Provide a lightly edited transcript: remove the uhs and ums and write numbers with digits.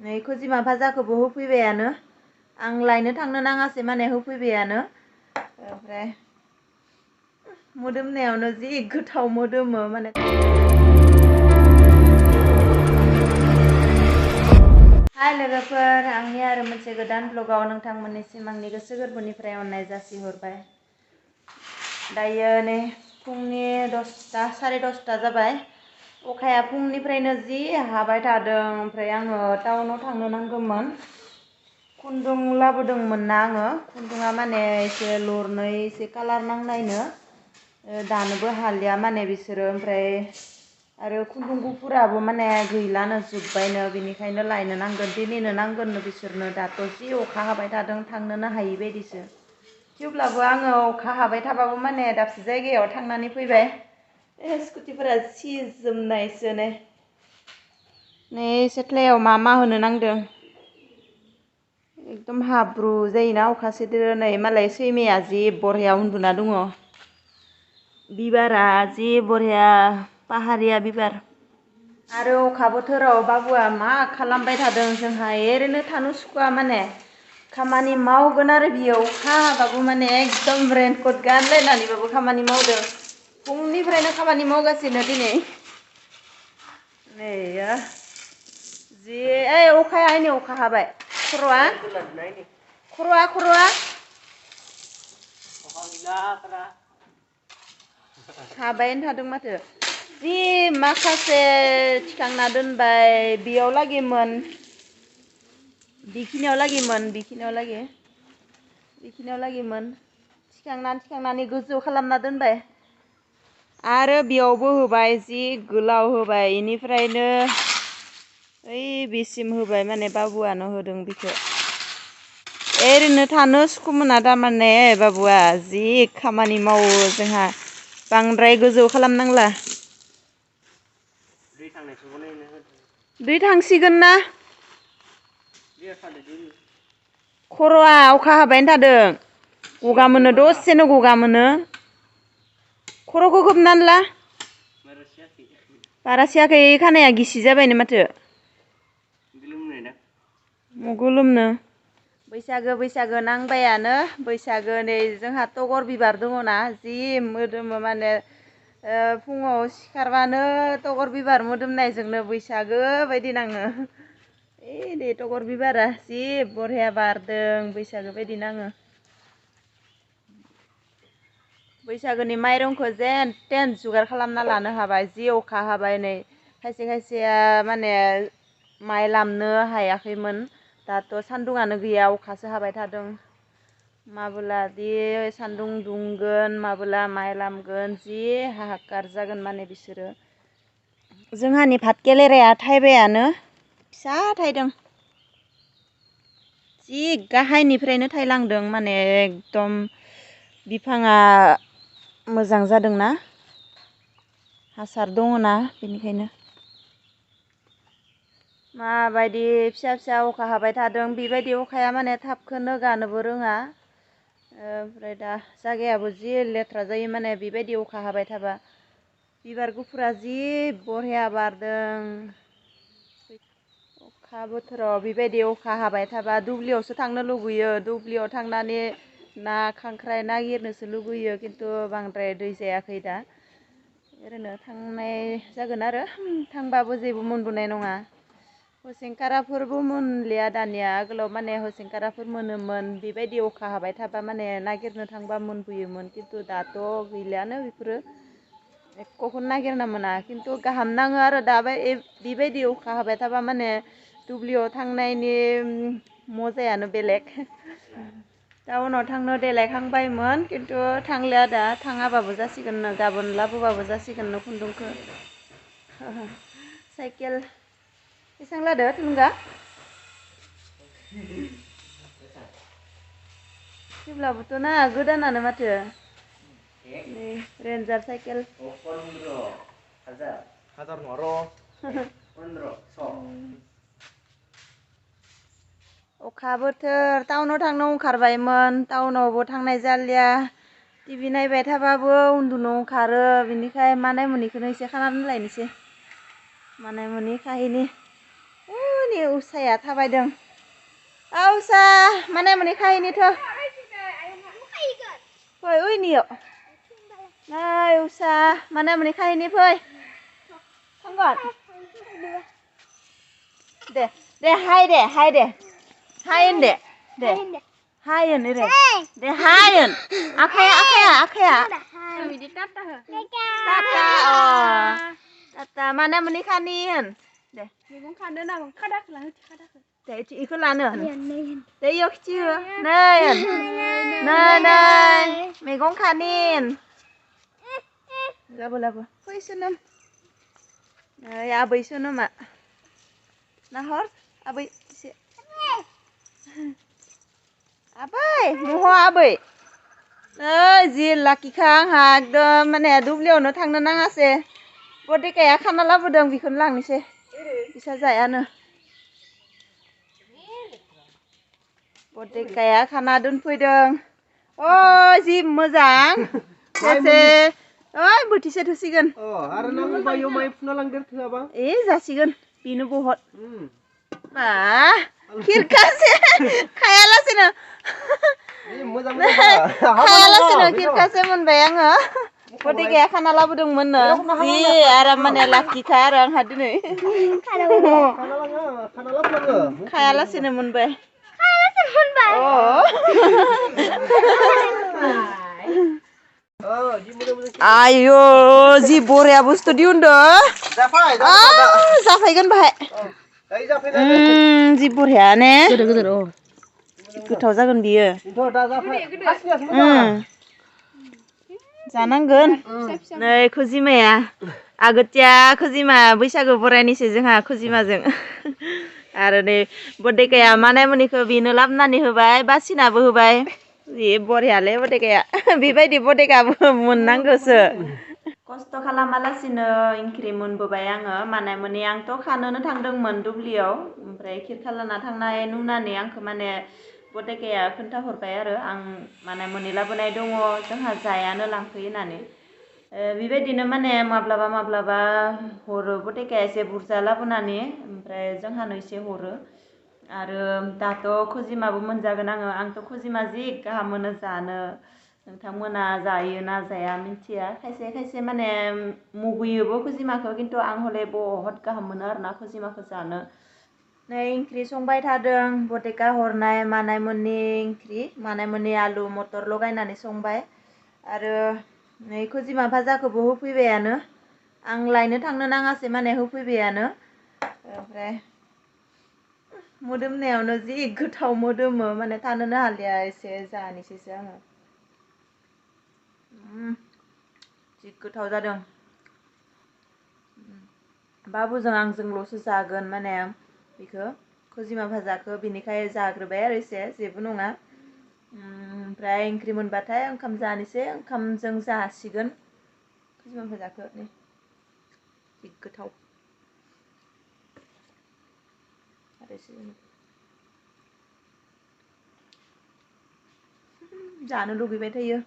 नै खुजिमा भाजाखौबो होफैबायानो आं लायनो थांनो नाङासै माने होफैबायानो ओमफ्राय मोदोमनायावनो जि गोथाव मोदोमो माने हाय लोगोफोर आंनि आरो मोनसे गोदान ब्लगाव नोंथांमोननिसिम आंनि गोसो गोरबोनिफ्राय अननाय जासिहरबाय दायो नै फुंनि 10टा साराय 10टा जाबाय अखाया फुंनिफ्रायनो जि हाबाय थादों ओमफ्राय आङो टाउनाव थांनो नांगौमोन खुन्दुं लाबोदोंमोन ना आङो खुन्दुङा माने एसे लरनै एसे कालार नांनायनो दानोबो हालिया माने बिसोरो ओमफ्राय आरो खुन्दुं गुफुराबो माने गैलानो जोब्बायनो बिनिखायनो लायनो नांगोन दिनैनो नांगोननो बिसोरनो दाथ' जि अखा हाबाय थादों थांनोनो हायि बायदिसो थेवब्लाबो आङो अखा हाबाय थाबाबो माने दाबसे जायगायाव थांनानै फैबाय स्कुटिफोरा सिजोबनायसो नै सेथ्लायाव मा होनो नांदों एकदम हाब्रु जायोना अखा सिदोर नै मालाय सैमाया जि बरहाया उन्दुना दङ बिबारा जि बरहाया पाहारिया बिबार आरो अखा बोथोराव बाबुआ मा खालामबाय थादों जोंहा ओरैनो थानो सुखुवा माने खामानि मावगोन आरो बियो अखा हाबाबो माने एकदम रेनकट गानलायनानैबाबो खामानि मावदों फुंनिफ्रायनो खामानि मावगासिनो दिनै नै जि अखाया नै अखा हाबाय खर'आ हाबायानो थादों माथो जि माखासे थिखांना दोनबाय बेयाव लागैमोन बेखिनियाव लागैमोन थिखांनानै गोजौ खालामना दोनबाय आरो बेयावबो होबाय जि गोलाव होबाय इनिफ्रायनो ओइ बेसिम होबाय माने बाबुआनो होदों बेखौ ओरैनो थानो सुखु मोना थारमाने बाबुआ जि खामानि मावो जोंहा बांद्राय गोजौ खालामनांला दै थांसिगोन ना खर'आ अखा हाबायानो थादों गगा मोनो दसेनो गगा मोनो खर'खौ खोबनानै ला बारा सियाखै खानाया गिसि जाबायनो माथो गोलोमनो बैसागो नांबायानो बैसागो नै जोंहा तगर बिबार दङ ना जि मोदोमो माने फुङाव सिखारबानो तगर बिबार मोदोमनायजोंनो बैसागो बायदि नाङो दे तगर बिबारा जि बरहाया बारदों बैसागो बायदि नाङो बैसागोनि माइरंखौ जेन तेन जुगार खालामना लानो हाबाय जि अखा हाबाय नै खायसेया माने माइ लामनो हायाखैमोन दाथ' सान्दुङानो गैया अखासो हाबाय थादों माबोला दि सान्दुं दुंगोन माबोला माइ लामगोन जि हाहाकार जागोन माने बिसोरो जोंहानि भात केलेराया थाइबायानो फिसा थाइदों जि गाहायनिफ्रायनो थायलांदों माने एकदम बिफाङा मोजां जादोंना हासार दङना बेनिखायनो माबायदि फिसा अखा हाबाय थादों बेबायदि अखाया माने थाबखौनो गानोबो रोङा ओमफ्राय दा जायगायाबो जि लेथ्रा जायो माने बेबायदि अखा हाबाय थाबा बिबार गुफुरा जि बरहाया बारदों अखा बोथोराव बेबायदि अखा हाबाय थाबा दुब्लियावसो थांनो लुगैयो दुब्लियाव थांनानै ना खांख्राइ नागिरनोसो लुगैयो खिन्थु बांद्राय दै जायाखै दा ओरैनो थांनाय जागोन आरो थांबाबो जेबो मोनबोनाय नङा हसिंखाराफोरबो मोनलिया दानिया आगोलाव माने हसिंखाराफोर मोनोमोन बेबायदि अखा हाबाय थाबा माने नागिरनो थांबा मोनबोयोमोन खिन्थु दाथ' गैलियानो बेफोरो एख'खौनो नागिरना मोना खिन्थु गाहाम नाङो आरो दा बेबायदि अखा हाबाय थाबा माने दुब्लियाव थांनायनि मजायानो बेलेग टाउनाव थांनो देलायखांबायमोन खिन्थु थांलिया दा थाङाबाबो जासिगोननो गाबोन लाबोबाबो जासिगोननो खुन्दुंखौ साइकेल बेसेबां लादो थुलुंगा थेवब्लाबोथ' ना गोदानानो माथो नै रेन्जार साइकेल अखा बोथोर टाउनाव थांनो ओंखारबायमोन टाउनावबो थांनाय जालिया टिभि नायबाय थाबाबो उन्दुनो ओंखारो बिनिखाय मानामुनिखौनो एसे खानानै लायनोसै मानामुनि खाहैनि नि उसाया थाबायदों उसा माने माने खाहैनिथ' फै उइनियाव नै उसा माने माने खाहैनि फै थांगोन दे हाय दे हायन दे हायन रे दे हायन आखाया बिदि टाटा हो टाटा माने माने खानि होन दे मैगं खानो ना खादाखौ लानो खादाखौ दे इखौ लानो दे इयाव खिथि हो नै मैगं खानिन लाबो फै सोनोम नै आबै सोनोमा नाहर आबै एसे आबै मह आबै जि लाखिखा आंहा एकदम माने दुब्लियावनो थांनो नाङासै बदेकाया खाना लाबोदों बेखौनो लांनोसै बिसा जायानो बदेकाया खाना दोनफैदों जि मोजां एसे बोथिसे थुसिगोन जासिगोन बेनो बहुत बा खिरखासे खायालासिनो खिरखासे मोनबाय आङो बदेकाया खाना लाबोदोंमोननो जि आराम माने लाखिखा आरो आंहा दिनै खायालासिनो मोनबाय आयो जि बरिया बुस्थु दिहुनदो जाफायगोन बाहाय जि बरिया ने गोथाव जागोन बियो जानांगोन नै खुजिमाया आगोथिया खुजिमा बैसागु बरायनिसै जोंहा खुजिमाजों आरो नै बदेकाया माने मुनिखौ बेनो लाबोनानै होबाय बासिनाबो होबाय जि बरियालै बदेकाया बेबायदि बदेकाबो मोननांगौसो खस्थ' खालामालासिनो ओंख्रि मोनबोबाय आङो माने मुनि आंथ' खानोनो थांदोंमोन दुब्लियाव ओमफ्राय खिरखालाना थांनाय नुनानै आंखौ माने बदेकाया खोन्थाहरबाय आरो आं माने मुनि लाबोनाय दङ जोंहा जायानो लांफैयो होननानै बेबायदिनो माने माब्लाबा हरो बदेकाया एसे बुरजा लाबोनानै ओमफ्राय जोंहानो एसे हरो आरो दाथ' खुजिमाबो मोनजागोन आंथ' खुजिमा जि गाहाम मोनो जानो नोंथांमोना जायो ना जाया मिथिया खायसे माने मुगैयोबो खुजिमाखौ खिन्थु आं हले बहुत गाहाम मोनो आरोना खुजिमाखौ जानो नै ओंख्रि संबाय थादों बदेका हरनाय मानामुनि ओंख्रि मानामुनि आलु मटर लगायनानै संबाय आरो नै खुजिमा भाजाखौबो होफैबायानो आं लायनो थांनो नाङासै माने होफैबायानो ओमफ्राय मोदोमनायावनो जि गोथाव मोदोमो माने थानोनो हालिया एसे जानोसैसो आङो जि गोथाव जादों बाबुजों आंजोंल'सो जागोन माने बेखौ खुजिमा भाजाखौ बिनिखाय जाग्रोबाय आरो एसे जेबो नङा ओमफ्राय ओंख्रि मोनबाथाय ओंखाम जानोसै ओंखामजों जासिगोन खुजिमा भाजाखौ नै जि गोथाव जानो लुगैबाय थायो